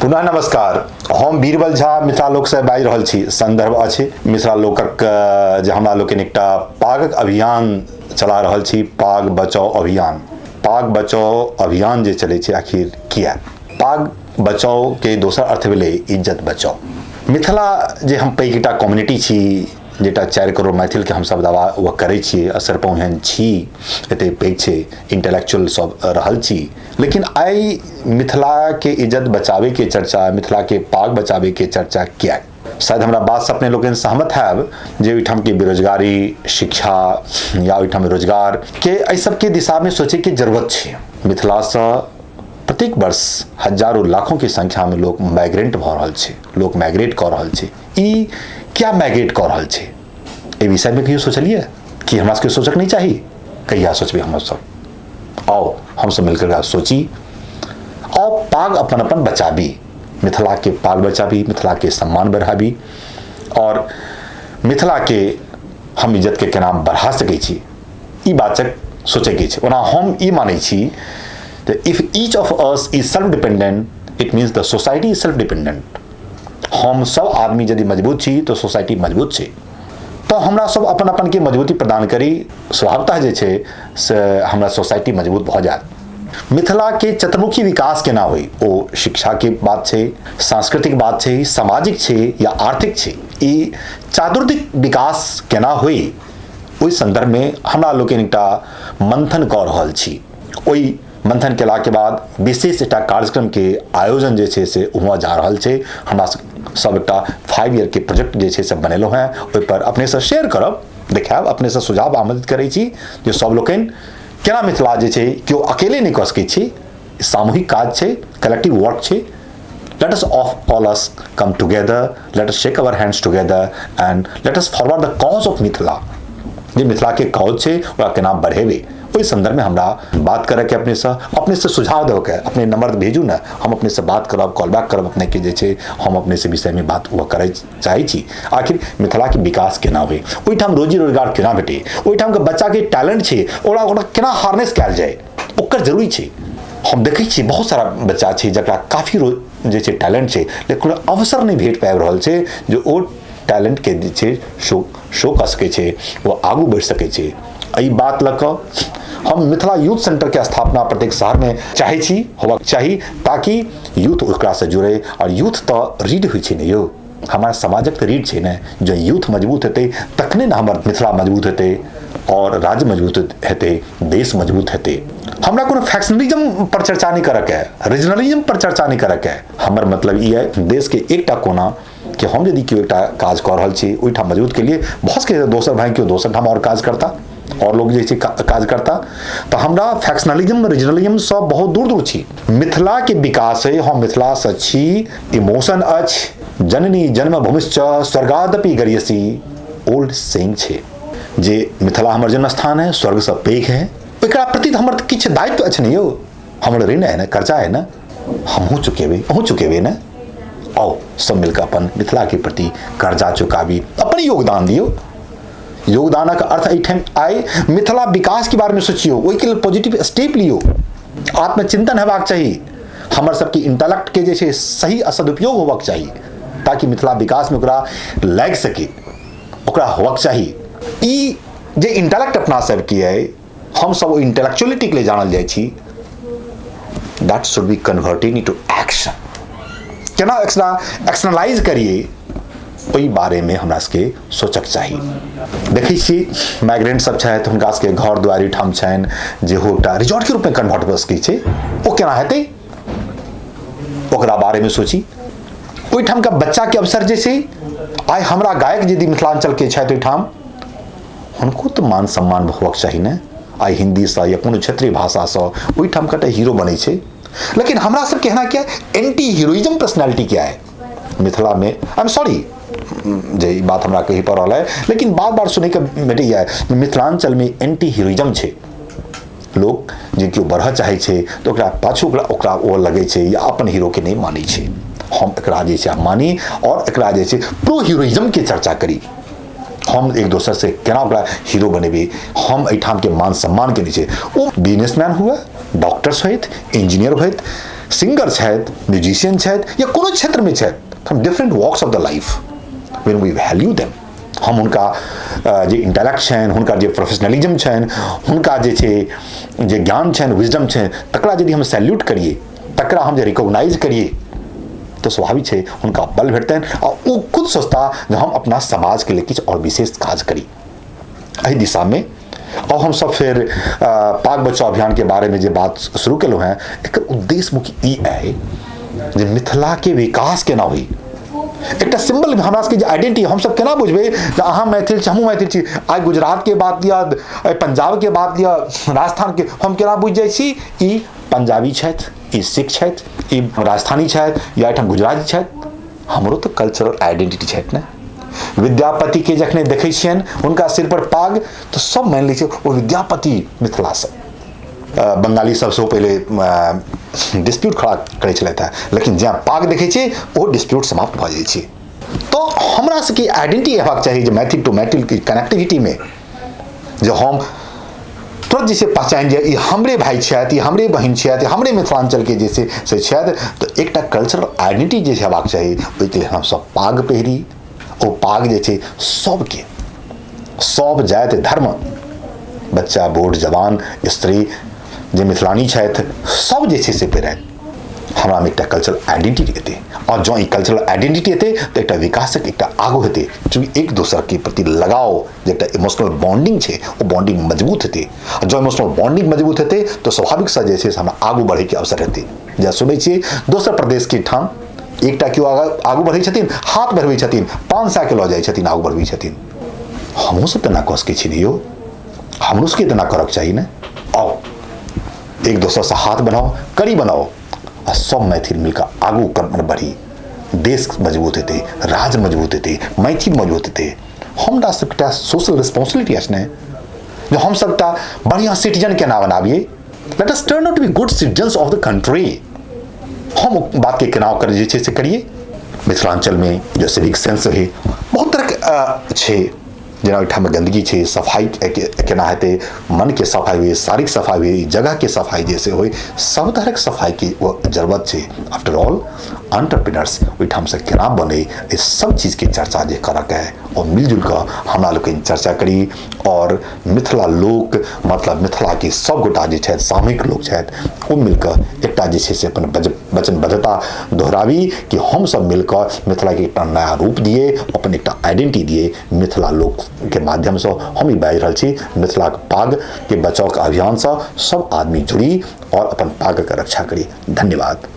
पुनः नमस्कार। हम बीरबल झा मिथिला लोकसँ बाजि रहल छी। संदर्भ अछि मिथिला लोकक जे हमरा लोकनि एकटा पागक अभियान चला रहल छी, पाग बचाओ अभियान। पाग बचाओ अभियान जे चलै छै, आखिर किया? पाग बचाओ के दोसर अर्थ भेलै इज्जत बचाओ। मिथिला जे हम पैघ एकटा कम्युनिटी छी, जेटा 4 करोड़ मैथिलके हमसब दावा ओ करै छियै, असर पहुँचन छी, एते पैघ छै, इंटेलेक्चुअल सब रहल छी, लेकिन आइ मिथिलाके इज्जत बचाबैके चर्चा, मिथिलाके पाग बचाबैके चर्चा किया? शायद हमरा बातसँ अपने लोकनि सहमत हैब जे ओहिठामके बेरोजगारी, शिक्षा या ओहिठाम रोजगारके एहि सबके दिशामे सोचैके जरूरत छै। मिथिलासँ प्रत्येक वर्ष हजारों लाखोंके संख्यामे लोक माइग्रेंट भऽ रहल छै, लोक माइग्रेट कऽ रहल छै। ई क्या माइग्रेट कऽ रहल छै, एहि विषयमे कहियो सोचलियै कि? हमरा सबके सोचक नहि चाही? कहिया सोचबै हम सब? आओ हमसब मिलकर सोची, आओ पाग अपन अपन बचाबी, मिथिलाके पाग बचाबी, मिथिलाके सम्मान बढ़ाबी और मिथिलाके हम इज्जतके केना बढ़ा सकै छी, ई बातक सोचैके छै। ओना हम ई मानै छी जे if each of us is self dependent, it means the society is self dependent. हम सब आदमी यदि मजबूत छी तऽ सोसाइटी मजबूत छै। तऽ हमरा सब अपन अपन के मजबूती प्रदान करी, स्वभावतः जे छै से हमरा सोसाइटी मजबूत भऽ जायत। मिथिलाके चतुर्मुखी विकास केना होइ, ओ शिक्षाके बात छै, सांस्कृतिक बात छै, सामाजिक छै या आर्थिक छै, ई चातुर्दिक विकास केना होइ, ओहि सन्दर्भमे हमरा लोकनि एकटा मंथन कऽ रहल छी। ओहि मंथन केलाके बाद विशेष एकटा कार्यक्रमके आयोजन जे छै से हुअ जा रहल छै। हमरा सब एकटा 5 ईयरके प्रोजेक्ट जे छै से बनेलहुँ हेँ, ओहिपर अपनेसँ शेयर करब, देखायब, अपनेसँ सुझाव आमंत्रित करै छी जे सब लोकनि केना मिथिला जे छै केओ अकेले नहि कऽ सकै छी, सामूहिक काज छै, कलेक्टिव वर्क छै। Let us of all us come together, let us shake our hands together and let us forward the cause of Mithila. जे मिथिलाके कॉज छै ओकरा केना बढ़ेबै, ओहि सन्दर्भमे हमरा बात करैके, अपनेसँ सुझाव देबऽके, अपने नंबर भेजू ने, हम अपनेसँ बात करब, कॉल बैक करब अपनेके। जे छै हम अपनेसँ विषयमे बात करै चाहै छी। आखिर मिथिलाके विकास केना होइ, ओहिठाम रोजी रोजगार केना भेटै, ओहिठामके बच्चाके टैलेंट छै, ओकरा ओकरा केना हार्नेस कयल जाय, ओकर जरूरी छै। हम देखै छियै बहुत सारा बच्चा छै जकरा काफी जे छै टैलेंट छै, लेकिन ओकरा अवसर नहि भेट पाबि रहल छै जे ओ टैलेंटके जे छै शो शो कऽ सकै छै, ओ आगू बढ़ि सकै छै। एहि बात लऽ कऽ हम मिथिला यूथ सेंटरके स्थापना प्रत्येक शहरमे चाहै छी, होबाक चाही, ताकि यूथ ओकरासँ जुड़ै। आओर यूथ तऽ रीढ़ होइ छै ने यौ, हमारा समाजक तऽ रीढ़ छै ने। जँ यूथ मजबूत हेतै तखने ने हमर मिथिला मजबूत हेतै आओर राज्य मजबूत हेतै, देश मजबूत हेतै। हमरा कोनो फैक्शनलिज्म पर चर्चा नहि करऽके है, रीजनलिज्म पर चर्चा नहि करऽके है। हमर मतलब ई है, देशके एकटा कोना कि हम यदि केओ एकटा काज कऽ रहल छी ओहिठाम मजबूत के लिए, भऽ सकैए दोसर भाई केओ दोसर ठाम आओर काज करता, आओर लोग जे छै काज करता। तऽ हमरा फैक्शनलिज्म, रीजनलिज्मसँ बहुत दूर दूर छी। मिथिलाके विकास है, हम मिथिलासँ छी, इमोशन अछि। जननी जन्मभूमिश्च स्वर्गादपि गरीयसी, ओल्ड सेइंग छै जे मिथिला हमर जन्म स्थान है, स्वर्गसँ पैघ है। एकरा प्रति हमर किछु दायित्व अछि ने यौ, हमर ऋण है ने, कर्जा है ने, हमहूँ चुकेबै, अहूँ चुकेबै ने। आओ सब मिलकर अपन मिथिलाके प्रति कर्जा चुकाबी, अपन योगदान दियौ। योगदानक अर्थ एहिठाम आइ मिथिला विकासके बारेमे सोचियौ, ओहिके लेल पॉजिटिव स्टेप लियौ। आत्मचिंतन हेबाक चाही, हमर सबके इंटेलेक्टके जे छै सही आ सदुपयोग होबाक चाही, ताकि मिथिला विकासमे ओकरा लागि सके, ओकरा होबाक चाही। ई जे इंटेलेक्ट अपना सबके अइ, हमसब ओहि इंटेलेक्चुअलिटीके लिए जानल जाइ छी, that should be converted into action. केना एक्सटर्नलाइज करिए, ओहि बारेमे हमरा सबके सोचक चाही। देखै छी माइग्रेंट सब छथि, हुनका सबके घर दुआरि ठाम छनि जे हो एकटा रिजॉर्टके रूपमे कन्वर्ट भऽ सकै छै, ओ केना हेतै, ओकरा बारेमे सोची। ओहिठामके बच्चाके अवसर जे छै, आइ हमरा गायक यदि मिथिलाञ्चलके छथि ओहिठाम, हुनको तऽ मान सम्मान होबाक चाही ने। आइ हिन्दीसँ या कोनो क्षेत्रीय भाषासँ ओहिठाम कतऽ हीरो बनै छै, लेकिन हमरा सबके एना किया एंटी हीरोइज्म पर्सनैलिटी क्या है मिथिलामे? I am sorry जे ई बात हमरा कही पड़ल है, लेकिन बार बार सुनैके भेटैए मिथिलाञ्चलमे एंटी हीरोइज्म छै। लोक जे केओ बढ़ऽ चाहै छै तऽ ओकरा पाछू ओकरा ओकरा ओ लगै छै या अपन हीरोके नहि मानै छै। हम एकरा जे छै मानी आओर एकरा जे छै प्रो हीरोइज्मके चर्चा करी। हम एक दोसर से केना ओकरा हीरो बनेबै, हम एहिठामके मान सम्मान केने छै, ओ बिजनेसमैन हुए, डॉक्टर्स होथि, इंजीनियर होथि, सिंगर छथि, म्यूजिशियन छथि या कोनो क्षेत्रमे छथि, from different walks of the life, when we value them, हम हुनका जे इंटेलेक्ट छनि, हुनका जे प्रोफेशनलिज्म छनि, हुनका जे छै जे ज्ञान छनि, विजडम छनि, तकरा यदि हम सैल्यूट करिए, तकरा हम जे रिकॉग्नाइज करिए, तऽ स्वाभाविक छै हुनका बल भेटतनि आ ओ खुद सोचता जे हम अपना समाजके लिए किछु आओर विशेष काज करी। एहि दिशामे और हम सब फेर पाग बचाओ अभियान के बारे में जे बात शुरू केलहुँ हेँ, एकर उद्देश्य मुख्य ई अइ जे मिथिलाके विकास केना होइ। एकटा सिम्बल हमरा सबके जे आइडेंटिटी, हमसब केना बुझबै जे अहाँ मैथिल छी, हमहूँ मैथिल छी। आइ गुजरातके बात लिअ, आइ पंजाबके बात लिअ, राजस्थानके, हम केना बुझि जाइ छी ई पंजाबी छथि, ई सिख छथि, ई राजस्थानी छथि या एहिठाम गुजराती छथि? हमरो तऽ कल्चरल आइडेंटिटी छथि ने। विद्यापतिके जखने देखै छियनि हुनका सिर पर पाग, तऽ सब मानि लै छै ओ विद्यापति मिथिलासँ। बंगाली सबसँ पहिले डिस्प्यूट खड़ा करै छलथि हेँ, लेकिन जँ पाग देखै छियै ओ डिस्प्यूट समाप्त भऽ जाइ छै। तऽ हमरा सबके आइडेंटिटी हेबाक चाही जे मैथिल टू मैथिलके कनेक्टिविटीमे जे हम तुरंत जे छै पहचानि जाय ई हमरे भाइ छथि, ई हमरे बहिन छथि, हमरे मिथिलाञ्चलके जे छै से छथि। तऽ एकटा कल्चरल आइडेंटिटी जे हेबाक चाही, ओहिके लेल हमसब पाग पहिरी। ओ पाग जे छै सबके, सब जाति धर्म, बच्चा बूढ़ जवान स्त्री जे मिथिलानी छथि सब जे छै से पहिरथि। हमरामे एकटा कल्चरल आइडेंटिटी एतै, आओर जँ ई कल्चरल आइडेंटिटी एतै तऽ एकटा विकासक एकटा आगू हेतै। चूँकि एक दोसरके प्रति लगाव जे एकटा इमोशनल बॉन्डिंग छै, ओ बॉन्डिंग मजबूत हेतै, आ जँ इमोशनल बॉन्डिंग मजबूत हेतै तऽ स्वाभाविकसँ जे छै से हमरा आगू बढ़ैके अवसर हेतै। जे सुनै छियै दोसर प्रदेशके ठाम एकटा केओ आगू बढ़ै छथिन, हाथ बढ़बै छथिन, 500 के लऽ जाइ छथिन, आगू बढ़बै छथिन। हमहूँ सब तेना कऽ सकै छी ने यौ? हमरो सबके तेना करऽके चाही ने। आउ एक दोसरसँ हाथ बनाउ, कड़ी बनाउ आ सब मैथिल मिलकऽ आगू बढ़ी। देश मजबूत हेतै, राज्य मजबूत हेतै, मैथिल मजबूत हेतै। हमरा सबके एकटा सोशल रिस्पॉन्सिबिलिटी अछि ने जे हम सबटा बढ़िआँ सिटीजन केना बनाबियै। Let us turn out to be good citizens of the country. हम बातके केना ओकर जे छै से करियै। मिथिलाञ्चलमे जे सिविक सेंस होइ बहुत तरहके छै, जेना ओहिठाम गन्दगी छै, सफाइ केना हेतै, मनके सफाइ होइ, शारीरिक सफाइ होइ, जगहके सफाइ जे से होइ, सब तरहक सफाइके ओ जरूरत छै। आफ्टर ऑल एंटरप्रेन्योर्स ओहिठामसँ केना बनै, एहि सब चीजके चर्चा जे करऽके है, ओ मिलजुल कऽ हमरा लोकनि चर्चा करी। आओर मिथिला लोक मतलब मिथिलाके सब गोटा जे छथि, सामूहिक लोक छथि, ओ मिलकऽ एकटा जे छै से अपन वचनबद्धता दोहराबी कि हमसब मिलकऽ मिथिलाके एकटा नया रूप दिए, अपन एकटा आइडेंटिटी दिए। मिथिला लोकके माध्यमसँ हम ई बाजि रहल छी, मिथिलाके पागके बचावके अभियानसँ सब आदमी जुड़ी आओर अपन पागके रक्षा करी। धन्यवाद।